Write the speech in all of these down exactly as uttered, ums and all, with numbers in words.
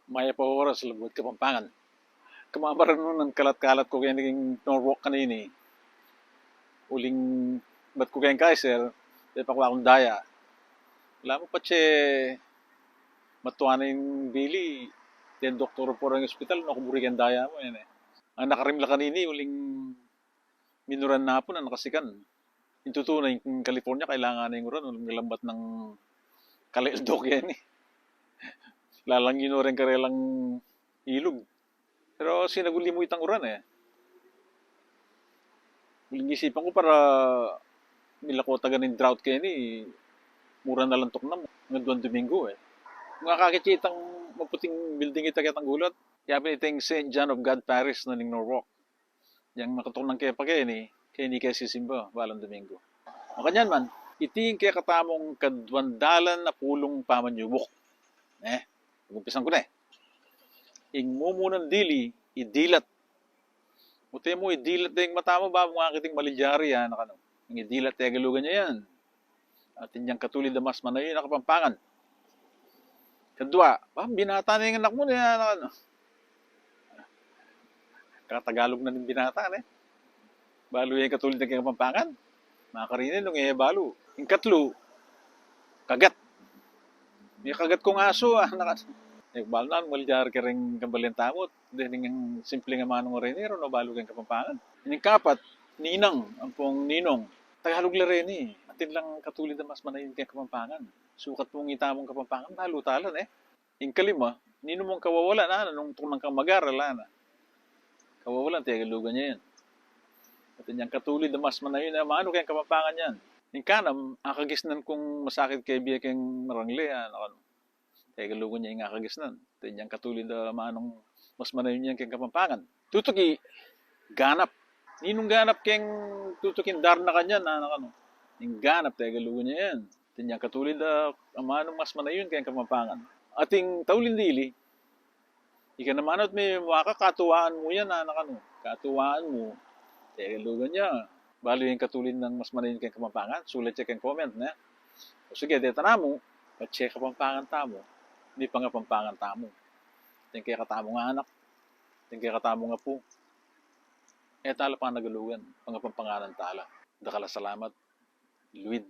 Mayap a oras, Labuad Kapampangan. Kamamaranun, kalat-kalat ku keni king Norwalk kanini. Uling bat ku keng Kaiser, pepakua kung daya. Ala mu patse matua na ing bili, deng doktor pu reng ospital, nuan ku buri keng daya mu, e ne. Ang nakarimla kanini, uling minuran na pu, nakasikan. Ing tutu na, ing California, kailangan na ing uran, uling lambat nang kaleldok keni. Lalang ino reng karelang ilug. Pero sinaguli mu itang uran, e. Uling isipan ku para milako taga ning drought keni, muran na lang tuknang, aduang Domingo, e. Nung akakit ye itang maputing building ita ketang gulut, yapin itang Saint John of God Parish na ning Norwalk. Yang makatuknang ke pa keni, keni ke sisimba balang Domingo. Makanyan man, iti ing kekatamung kaduang dalan a pulung pamanyubuk. E, umpisan ku ne. Ing mumunang dili, idilat. Mute mu idilat deng mata mu, ba mu akit ing malilyari, anak, anu. Ing idilat, Tegalugan ya yan. Atin yang katulid a mas manayun a Kapampangan. Kadua, ba, binata ne ing anak mu ne, anak, anu. Katagalug na ning binata, ne? Balu ye ing katulid na keng Kapampangan? Makarini nung e balu. Ing katlu, kagat. Mekagat kung asu, anak, anu. E, balu na, malilyari ke reng kabalen tamu. Deng ing simpling amanung reni, e ru na balu keng Kapampangan. Ing kapat, ninang, ampong ninong. Tagalug la reni, atin lang katulid a mas manayun keng Kapampangan. Sukat pung itamung Kapampangan, balu ta la, ne? Ing kalima, ninu mung kawawalan, anak, nung tuknang kang mag-aral, anak. Kawawalan, Tegalugan ya yan. Atin yang katulid a mas manayun a amanu keng Kapampangan yan. Ing kanam, akagisnan kung masakit ke bie keng marangle, anak, anu. Tegalugan ya ing akagisnan. Atin yang katulid a amanung mas manayun yan keng Kapampangan. Tutuki, ganap. Ninung ganap keng tutuking darnakan yan, anak, anu. Ing ganap, Tegalugan ya yan. Atin yang katulid a amanung mas manayun keng Kapampangan. Ating tauling dili, ika naman at mimua ka, katuwaan mu yan, anak, anu. Katuwaan mu, Tegalugan ya. Balu ye ing katulid nang mas manayun keng Kapampangan, sulat ye keng comment, ne? O sige, deta namu, patse Kapampangan tamu, mipangapampangan tamu. Ating kekatamung anak, ating kekatamung apu, e ta la panagalugan, pangapampanganan ta la. Dakal a salamat, luid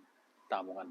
tamu ngan.